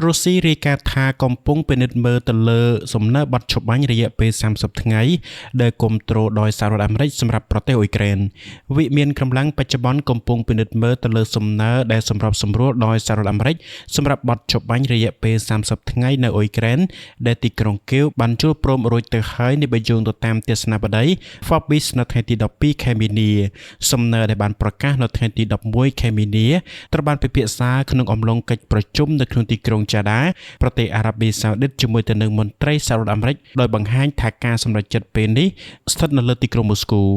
រុស្ស៊ីរាយការណ៍ថាកំពុងពិនិត្យមើលទៅលើសំណើបទឈប់បាញ់រយៈពេល30ថ្ងៃដែលគ្រប់គ្រងដោយសហរដ្ឋអាមេរិកសម្រាប់ប្រទេសអ៊ុយក្រែន។ វិមានកម្លាំងបច្ចុប្បន្នកំពុងពិនិត្យមើលទៅលើសំណើដែលសម្របសម្រួលដោយសហរដ្ឋអាមេរិកសម្រាប់បទឈប់បាញ់រយៈពេល30ថ្ងៃនៅអ៊ុយក្រែនដែលទីក្រុងគៀវបានចូលព្រមរួចទៅហើយនេះបើយោងទៅតាមទស្សនាបតី Forbes នៅថ្ងៃទី12ខែមីនា។សំណើដែលបានប្រកាសនៅថ្ងៃទី11ខែមីនាត្រូវបានពិភាក្សាក្នុងអំឡុងកិច្ចប្រជុំនៅក្នុងទីក្រុងចាដាប្រទេសអារ៉ាប៊ីសាអូឌីតជាមួយទៅនឹងមន្ត្រីសហរដ្ឋអាមេរិកដោយបង្ហាញថាការសម្រេចចិត្តពេលនេះស្ថិតនៅលើទីក្រុងមូស្គូ។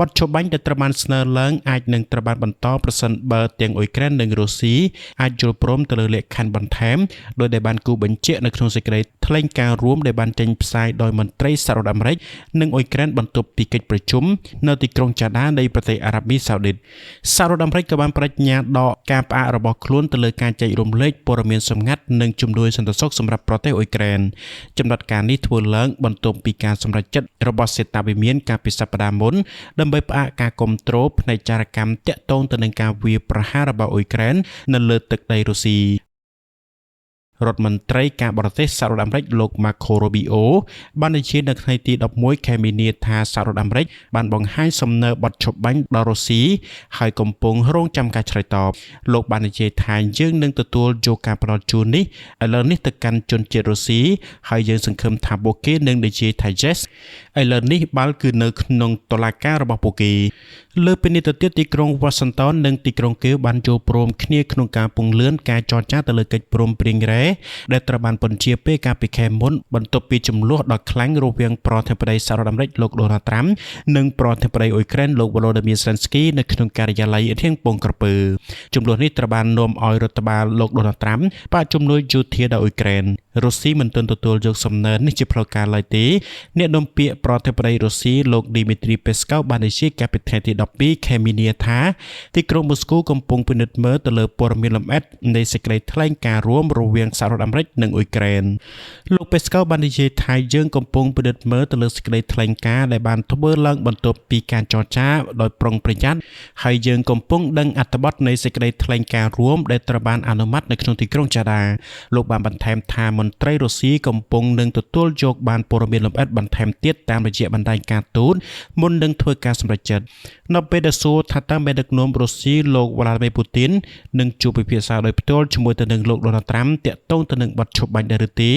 បទឈប់បាញ់ដែលត្រូវបានស្នើឡើងអាចនឹងត្រូវបានបន្តប្រសិនបើទាំងអ៊ុយក្រែននិងរុស្ស៊ីអាចយល់ព្រមទៅលើលក្ខខណ្ឌបន្ថែមដោយដែលបានគូបញ្ជាក់នៅក្នុងសេចក្តីថ្លែងការណ៍រួមដែលបានចេញផ្សាយដោយមន្ត្រីសហរដ្ឋអាមេរិកនិងអ៊ុយក្រែនបន្ទាប់ពីកិច្ចប្រជុំនៅទីក្រុងចាដានៃប្រទេសអារ៉ាប៊ីសាអូឌីតសហរដ្ឋអាមេរិកក៏បានប្តេជ្ញាដកការផ្អាករបស់ខ្លួនទៅលើការចែករំលែកព័ត៌មានសម្ងាត់និងជំនួយសន្តិសុខសម្រាប់ប្រទេសអ៊ុយក្រែនចំណាត់ការនេះធ្វើឡើងបន្ទាប់ពីការសម្រេចចិត្តរបស់សេតវិមានកាលពីសប្តាហ៍មុនដើម្បីផ្អាកការគ្រប់គ្រងផ្នែកចារកម្មតាក់ទងទៅនឹងការវាយប្រហាររបស់អ៊ុយក្រែននៅលើទឹកដីរុស្ស៊ី។រដ្ឋមន្ត្រីការបរទេសសហរដ្ឋអាមេរិកលោក Marco Rubio បាននិយាយនៅថ្ងៃទី11ខែមីនាថាសហរដ្ឋអាមេរិកបានបង្ហាញសំណើបទឈប់បាញ់ដល់រុស្ស៊ីហើយកំពុងរងចាំការឆ្លើយតបលោកបាននិយាយថាយើងនឹងទទួលយកការផ្ដល់ជូននេះឥឡូវនេះទៅកាន់ជនជាតិរុស្ស៊ីហើយយើងសង្ឃឹមថាពួកគេនឹងនិយាយថា yes ឥឡូវនេះបាល់គឺនៅក្នុងតុលាការរបស់ពួកគេលើពីនេះទៅទៀតទីក្រុង Washington និងទីក្រុងកេវបានចូលព្រមគ្នាក្នុងការពង្លឿនការចរចាទៅលើកិច្ចព្រមព្រៀងរ៉ែដែលត្រូវបានពន្យាពេលកាលពីខែមុនបន្ទាប់ពីជម្លោះដ៏ខ្លាំងរវាងប្រធានាធិបតីសហរដ្ឋអាមេរិកលោក Donald Trump និងប្រធានាធិបតីអ៊ុយក្រែនលោក Volodymyr Zelensky នៅក្នុងការិយាល័យរាងពងក្រពើជម្លោះនេះត្រូវបាននាំឲ្យរដ្ឋបាលលោក Donald Trump បាក់ជំនួយយោធាដល់អ៊ុយក្រែនរុស្ស៊ីមិនទាន់ទទួលយកសំណើនេះជាផ្លូវការឡើយទេអ្នកនាំពាក្យប្រធានាធិបតីរុស្ស៊ីលោក Dmitry Peskov បាននិយាយកាលពីថ្ងៃទី12ខែមីនាថាទីក្រុងមូស្គូកំពុងពិនិត្យមើលទៅលើព័ត៌មានលម្អិតនៃសេចក្តីថ្លែងការណ៍រួមរវាងសហរដ្ឋអាមេរិកនិងអ៊ុយក្រែនលោក Peskov បាននិយាយថាយើងកំពុងពិនិត្យមើលទៅលើសេចក្តីថ្លែងការណ៍ដែលបានធ្វើឡើងបន្ទាប់ពីការចរចាដោយប្រុងប្រយ័ត្នហើយយើងកំពុងដឹងអត្ថបទនៃសេចក្តីថ្លែងការណ៍រួមដែលត្រូវបានអនុម័តនៅក្នុងទីក្រុងចាដាលោកបានបន្ថែមថាមន្ត្រីរុស្ស៊ីកំពុងនឹងទទួលយកបានព័ត៌មានលម្អិតបន្ថែមទៀតតាមរយៈបណ្ដាញការទូតមុននឹងធ្វើការសម្រេចចិត្តនៅពេលដែលសួរថាតើមេដឹកនាំរុស្ស៊ីលោកវ្លាឌីមៀរពូទីននឹងជួបពិភាក្សាដោយផ្ទាល់ជាមួយទៅនឹងលោកដូណាល់ត្រាំតាក់ទងទៅនឹងបទឈប់បាញ់ដែរឬទេ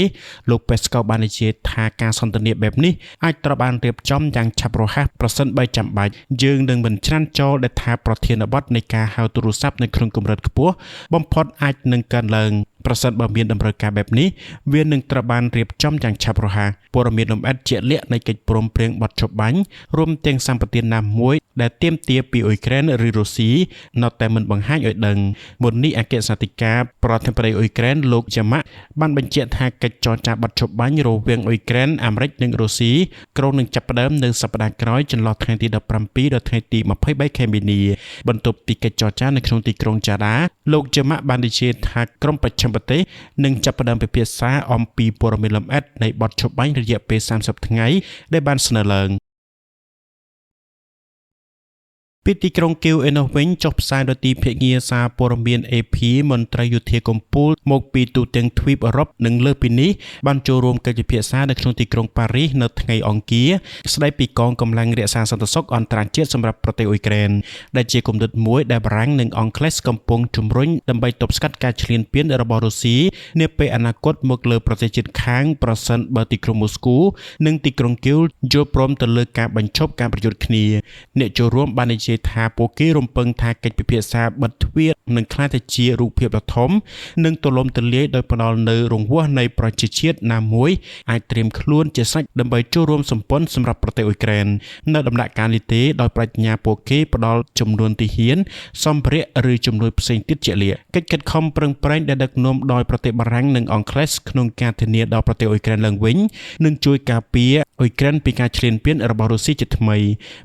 លោកពេស្កូបាននិយាយថាការសន្ទនាបែបនេះអាចត្រូវបានរៀបចំយ៉ាងឆាប់រហ័សប្រសិនបើចាំបាច់យើងនឹងមិនច្រានចោលដែលថាប្រធានបទនៃការហៅទូរស័ព្ទនៅក្នុងកម្រិតខ្ពស់បំផុតអាចនឹងកើនឡើងប្រសិនបើមានតម្រូវការបែបនេះវានឹងត្រូវបានរៀបចំយ៉ាងឆាប់រហ័សព័ត៌មានលម្អិតជាក់លាក់នៃកិច្ចព្រមព្រៀងបទឈប់បាញ់រួមទាំងសម្បទានណាមួយដែលទាមទារពីអ៊ុយក្រែនឬរុស្ស៊ីនៅតែមិនបង្ហាញឲ្យដឹងមុននេះអគ្គស្នការប្រធានាធិបតីអ៊ុយក្រែនលោកយ៉ាម៉ាក់បានបញ្ជាក់ថាកិច្ចចរចាបទឈប់បាញ់រវាងអ៊ុយក្រែនអាមេរិកនិងរុស្ស៊ីគ្រោងនឹងចាប់ផ្ដើមនៅសប្តាហ៍ក្រោយចន្លោះថ្ងៃទី17ដល់ថ្ងៃទី23ខែមីនាបន្ទាប់ពីកិច្ចចរចានៅក្នុងទីក្រុងចាដាលោកយ៉ាម៉ាក់បាននិយាយថាក្រុមបច្ឆិមប្រទេសនឹងចាប់ផ្ដើមពិភាក្សាអំពីព័ត៌មានលម្អិតនៃបទឈប់បាញ់រយៈពេល30ថ្ងៃដែលបានស្នើឡើង។ ពីទីក្រុងគៀវឯណោះវិញចុះផ្សាយដោយទីភ្នាក់ងារសារព័ត៌មាន AP មន្ត្រីយោធាកំពូលមកពីទូទាំងទ្វីបអឺរ៉ុបនិងលើសពីនេះបានចូលរួមកិច្ចពិភាក្សានៅក្នុងទីក្រុងប៉ារីសនៅថ្ងៃអង្គារស្ដីពីកងកម្លាំងរក្សាសន្តិសុខអន្តរជាតិសម្រាប់ប្រទេសអ៊ុយក្រែនដែលជាគំនិតមួយដែលបារាំងនិងអង់គ្លេសកំពុងជំរុញដើម្បីទប់ស្កាត់ការឈ្លានពានរបស់រុស្ស៊ីនាពេលអនាគតមកលើប្រទេសជិតខាងប្រសិនបើទីក្រុងមូស្គូនិងទីក្រុងគៀវយល់ព្រមទៅលើការបញ្ឈប់ការប្រយុទ្ធគ្នាអ្នកចូលរួមបាននិយាយថាពួកគេរំពឹងថាកិច្ចពិភាក្សាបិទទ្វារនឹងក្លាយទៅជារូបភាពដ៏ធំនិងទូលំទូលាយដោយផ្ដល់នូវរង្វាស់នៃប្រជាជាតិណាមួយអាចត្រៀមខ្លួនជាស្រេចដើម្បីចូលរួមសម្ព័ន្ធសម្រាប់ប្រទេសអ៊ុយក្រែននៅដំណាក់កាលនេះទេដោយប្រាជ្ញាពួកគេផ្ដល់ចំនួនទាហានសម្ភារៈឬជំនួយផ្សេងទៀតជាក់លាក់កិច្ចខិតខំប្រឹងប្រែងដែលដឹកនាំដោយប្រទេសបារាំងនិងអង់គ្លេសក្នុងការធានាដល់ប្រទេសអ៊ុយក្រែនឡើងវិញនឹងជួយការពារអ៊ុយក្រែនពីការឈ្លានពានរបស់រុស្ស៊ីជាថ្មី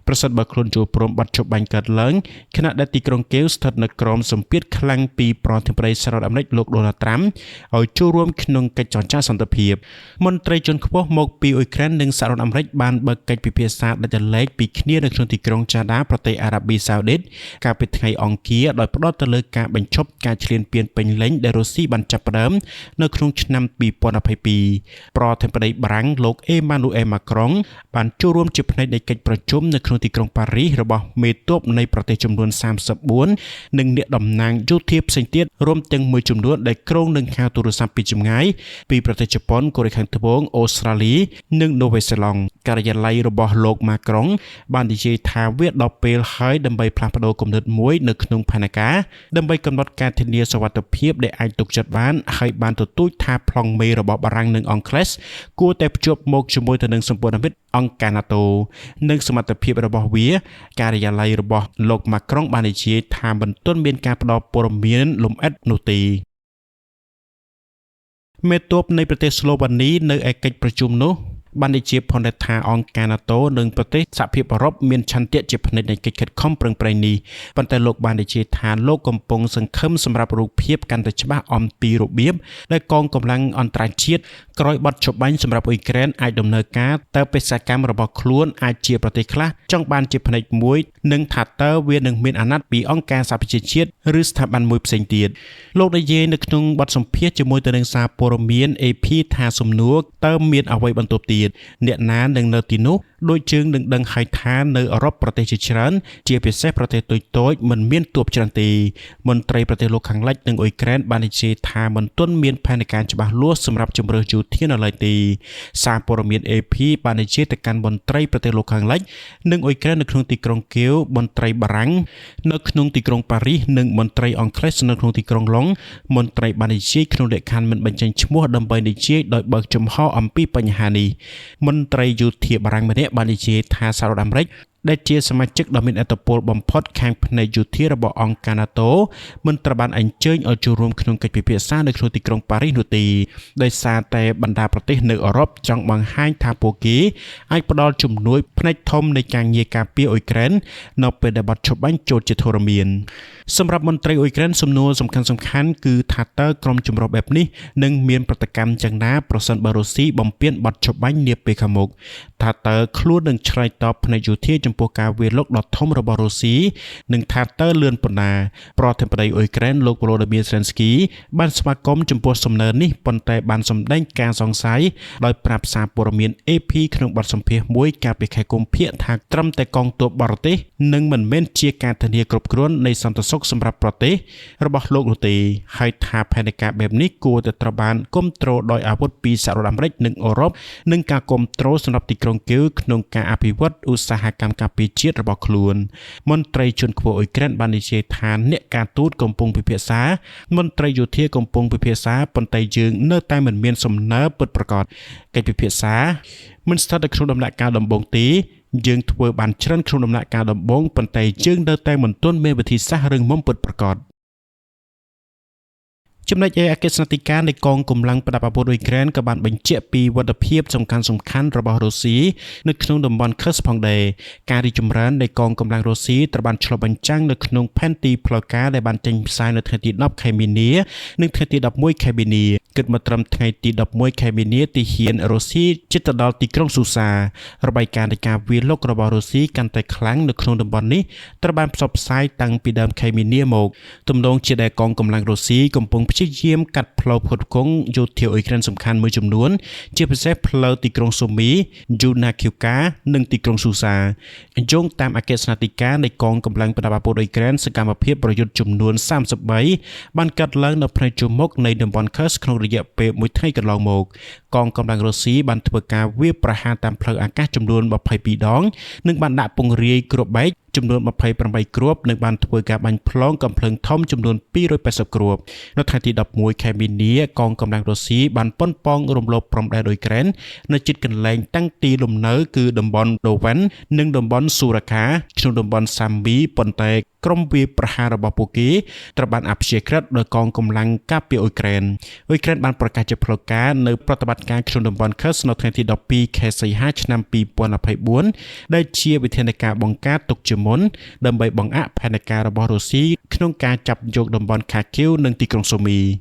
ប្រសិនបើខ្លួនចូលព្រមបទឈប់បាញ់។ ញ់កើតឡើងខណៈដែលទីក្រុងកេវស្ថិតនៅក្រោមសម្ពាធខ្លាំងពីប្រធានាធិបតីសហរដ្ឋអាមេរិកលោកដូណាល់ត្រាំឲ្យចូលរួមក្នុងកិច្ចចរចាសន្តិភាពមន្ត្រីជាន់ខ្ពស់មកពីអ៊ុយក្រែននិងសហរដ្ឋអាមេរិកបានបើកកិច្ចពិភាក្សាដាច់ដោយឡែកពីគ្នានៅក្នុងទីក្រុងចាដាប្រទេសអារ៉ាប៊ីសាអូឌីតកាលពីថ្ងៃអង្គារដោយផ្ដោតទៅលើការបញ្ឈប់ការឈ្លានពានពេញលេញដែលរុស្ស៊ីបានចាប់ផ្ដើមនៅក្នុងឆ្នាំ2022ប្រធានាធិបតីបារាំងលោកអេម៉ានូអែលម៉ាក្រុងបានចូលរួមជាផ្នែកនៃកិច្ចប្រជុំនៅក្នុងទីក្រុងប៉ារីសរបស់មេទ័ពនៃប្រទេសចំនួន34និងអ្នកតំណាងយោធាផ្សេងទៀតរួមទាំងមួយចំនួនដែលគ្រោងនឹងហៅទូរស័ព្ទពីចម្ងាយពីប្រទេសជប៉ុនកូរ៉េខាងត្បូងអូស្ត្រាលីនិងនូវែលសេឡង់ការិយាល័យរបស់លោកម៉ាក្រុងបាននិយាយថាវាដល់ពេលហើយដើម្បីផ្លាស់ប្ដូរគំនិតមួយនៅក្នុងផែនការដើម្បីកំណត់ការធានាសុវត្ថិភាពដែលអាចទុកចិត្តបានហើយបានទទូចថាប្លង់មេរបស់បារាំងនិងអង់គ្លេសគួរតែភ្ជាប់មកជាមួយទៅនឹងសម្ព័ន្ធមិត្តអង្គការ NATO និងសមត្ថភាពរបស់វាការិយាល័យរបស់លោកម៉ាក្រុងបាននិយាយថាមិនទាន់មានការផ្ដល់ព័ត៌មានលម្អិតនោះទេមេតបនៃប្រទេសស្លូវ៉ានីនៅឯកិច្ចប្រជុំនោះបាននិយាយផងដែរថាអង្គការ NATO និងប្រទេសសហភាពអឺរ៉ុបមានឆន្ទៈជាផ្នែកនៃកិច្ចខិតខំប្រឹងប្រែងនេះប៉ុន្តែលោកបាននិយាយថាលោកកំពុងសង្ឃឹមសម្រាប់រូបភាពកាន់តែច្បាស់អំពីរបៀបដែលកងកម្លាំងអន្តរជាតិក្រោយបទច្បាញ់សម្រាប់អ៊ុយក្រែនអាចដំណើរការតើបេសកកម្មរបស់ខ្លួនអាចជាប្រទេសខ្លះចង់បានជាផ្នែកមួយនិងថាតើវានឹងមានអាណត្តិពីអង្គការសហប្រជាជាតិឬស្ថាប័នមួយផ្សេងទៀតលោកនិយាយនៅក្នុងបទសម្ភាសន៍ជាមួយទៅនឹងសារព័ត៌មាន AP ថាសំណួរតើមានអ្វីបន្ទាប់ទៀតអ្នកណានឹងនៅទីនោះដូចជើងនឹងដឹងហើយថានៅអឺរ៉ុបប្រទេសជាច្រើនជាពិសេសប្រទេសតូចៗមិនមានទ័ពច្រើនទេមន្ត្រីប្រទេសលោកខាងលិចនិងអ៊ុយក្រែនបាននិយាយថាមិនទាន់មានផែនការច្បាស់លាស់សម្រាប់ជម្រើសយោធានៅឡើយទេសារព័ត៌មាន AP បាននិយាយទៅកាន់មន្ត្រីប្រទេសលោកខាងលិចនិងអ៊ុយក្រែននៅក្នុងទីក្រុងកៀវមន្ត្រីបារាំងនៅក្នុងទីក្រុងប៉ារីសនិងមន្ត្រីអង់គ្លេសនៅក្នុងទីក្រុងឡុងមន្ត្រីបាននិយាយក្នុងលក្ខខណ្ឌមិនបញ្ចេញឈ្មោះដើម្បីនិយាយដោយបើកចំហអំពីបញ្ហានេះមន្ត្រីយោធាបារាំងម្នាក់បាននិយាយថាសហរដ្ឋអាមេរិកដែលជាសមាជិកដ៏មានឥទ្ធិពលបំផុតខាងផ្នែកយោធារបស់អង្គការ NATO មិនត្រូវបានអញ្ជើញឲ្យចូលរួមក្នុងកិច្ចពិភាក្សានៅក្នុងទីក្រុងប៉ារីសនោះទេដោយសារតែបណ្ដាប្រទេសនៅអឺរ៉ុបចង់បង្ហាញថាពួកគេអាចផ្ដល់ជំនួយផ្នែកធំនៃការងារការពារអ៊ុយក្រែននៅពេលដែលបទច្បាញ់ចូលជាធរមានសម្រាប់មន្ត្រីអ៊ុយក្រែនសំណួរសំខាន់ៗគឺថាតើក្រុមចម្រុះបែបនេះនឹងមានប្រតិកម្មយ៉ាងណាប្រសិនបើរុស្ស៊ីបំពានបទច្បាញ់នាពេលខាងមុខថាតើខ្លួននឹងឆ្លើយតបផ្នែកយោធាចំពោះការវាយលុកដ៏ធំរបស់រុស្ស៊ីនិងថាតើលឿនប៉ុណ្ណាប្រធានាធិបតីអ៊ុយក្រែនលោកវ៉ូឡូឌីមៀ សេឡិនស្គីបានស្វាគមន៍ចំពោះសំណើនេះប៉ុន្តែបានសម្ដែងការសង្ស័យដោយប្រាប់សារព័ត៌មាន AP ក្នុងបទសម្ភាសន៍មួយកាលពីខែកុម្ភៈថាត្រឹមតែកងទ័ពបរទេសនឹងមិនមែនជាការធានាគ្រប់គ្រាន់នៃសន្តិសុខសម្រាប់ប្រទេសរបស់លោកនោះទេហើយថាផែនការបែបនេះគួរតែត្រូវបានគ្រប់គ្រងដោយអាវុធពីសហរដ្ឋអាមេរិកនិងអឺរ៉ុបនិងការគ្រប់គ្រងសម្រាប់ទីក្រុងកៀវក្នុងការអភិវឌ្ឍឧស្សាហកម្មការពារជាតិរបស់ខ្លួនមន្ត្រីជាន់ខ្ពស់អ៊ុយក្រែនបាននិយាយថាអ្នកការទូតកំពុងពិភាក្សាមន្ត្រីយោធាកំពុងពិភាក្សាប៉ុន្តែយើងនៅតែមិនមានសំណើពិតប្រាកដកិច្ចពិភាក្សាមិនស្ថិតនៅក្នុងដំណាក់កាលដំបូងទេយើងធ្វើបានច្រើនក្នុងដំណាក់កាលដំបូងប៉ុន្តែយើងនៅតែមិនទាន់មានវិធីសាស្ត្ររឹងមាំពិតប្រាកដចំណែកឯអគ្គស្នងការនៃកងកម្លាំងប្រដាប់អាវុធអ៊ុយក្រែនក៏បានបញ្ជាក់ពីវត្តភាពសំខាន់ៗរបស់រុស្ស៊ីនៅក្នុងតំបន់ខឺសផងដែរការរីកចម្រើននៃកងកម្លាំងរុស្ស៊ីត្រូវបានឆ្លុះបញ្ចាំងនៅក្នុងផែនទីផ្លូវការដែលបានចេញផ្សាយនៅថ្ងៃទី10ខែមីនានិងថ្ងៃទី11ខែមីនាគិតមកត្រឹមថ្ងៃទី11ខែមីនាទាហានរុស្ស៊ីជិតទៅដល់ទីក្រុងស៊ូសារបាយការណ៍នៃការវាយលុករបស់រុស្ស៊ីកាន់តែខ្លាំងនៅក្នុងតំបន់នេះត្រូវបានផ្សព្វផ្សាយតាំងពីដើមខែមីនាមកទំនងជាដែលកងកម្លាំងរុស្ស៊ីកំពុងព្យាយាមកាត់ផ្លូវផ្គត់ផ្គង់យោធាអ៊ុយក្រែនសំខាន់មួយចំនួនជាពិសេសផ្លូវទីក្រុងសូមីយូណាឃីវកានិងទីក្រុងស៊ូសាយោងតាមអគ្គស្នងការនៃកងកម្លាំងប្រដាប់អាវុធអ៊ុយក្រែនសកម្មភាពប្រយុទ្ធចំនួន33បានកាត់ឡើងនៅផ្នែកជួរមុខនៃតំបន់ខឺសក្នុងរយៈពេលមួយថ្ងៃកន្លងមកកងកម្លាំងរុស្ស៊ីបានធ្វើការវាយប្រហារតាមផ្លូវអាកាសចំនួន22ដងនិងបានដាក់ពង្រាយគ្រាប់បែកចំនួន28គ្រាប់និងបានធ្វើការបាញ់ប្លង់កាំភ្លើងធំចំនួន280គ្រាប់នៅថ្ងៃទី11ខែមីនាកងកម្លាំងរុស្ស៊ីបានប៉ុនប៉ងរំលោភព្រំដែនអ៊ុយក្រែននៅជិតកន្លែងតាំងទីលំនៅគឺតំបន់ដូវ៉ាន់និងតំបន់ស៊ូរ៉ាកាក្នុងតំបន់សាំវីប៉ុន្តែ ក្រុមវាយប្រហាររបស់ពួកគេត្រូវបានអព្យាក្រឹតដោយកងកម្លាំងការពារអ៊ុយក្រែនអ៊ុយក្រែនបានប្រកាសជាផ្លូវការនៅប្រតិបត្តិការក្នុងតំបន់ Kursk នៅថ្ងៃទី12ខែសីហាឆ្នាំ2024ដែលជាវិធានការបង្ការទុកជាមុនដើម្បីបង្អាក់ផែនការរបស់រុស្ស៊ីក្នុងការចាប់យកតំបន់ Kharkiv និងទីក្រុងសូមី។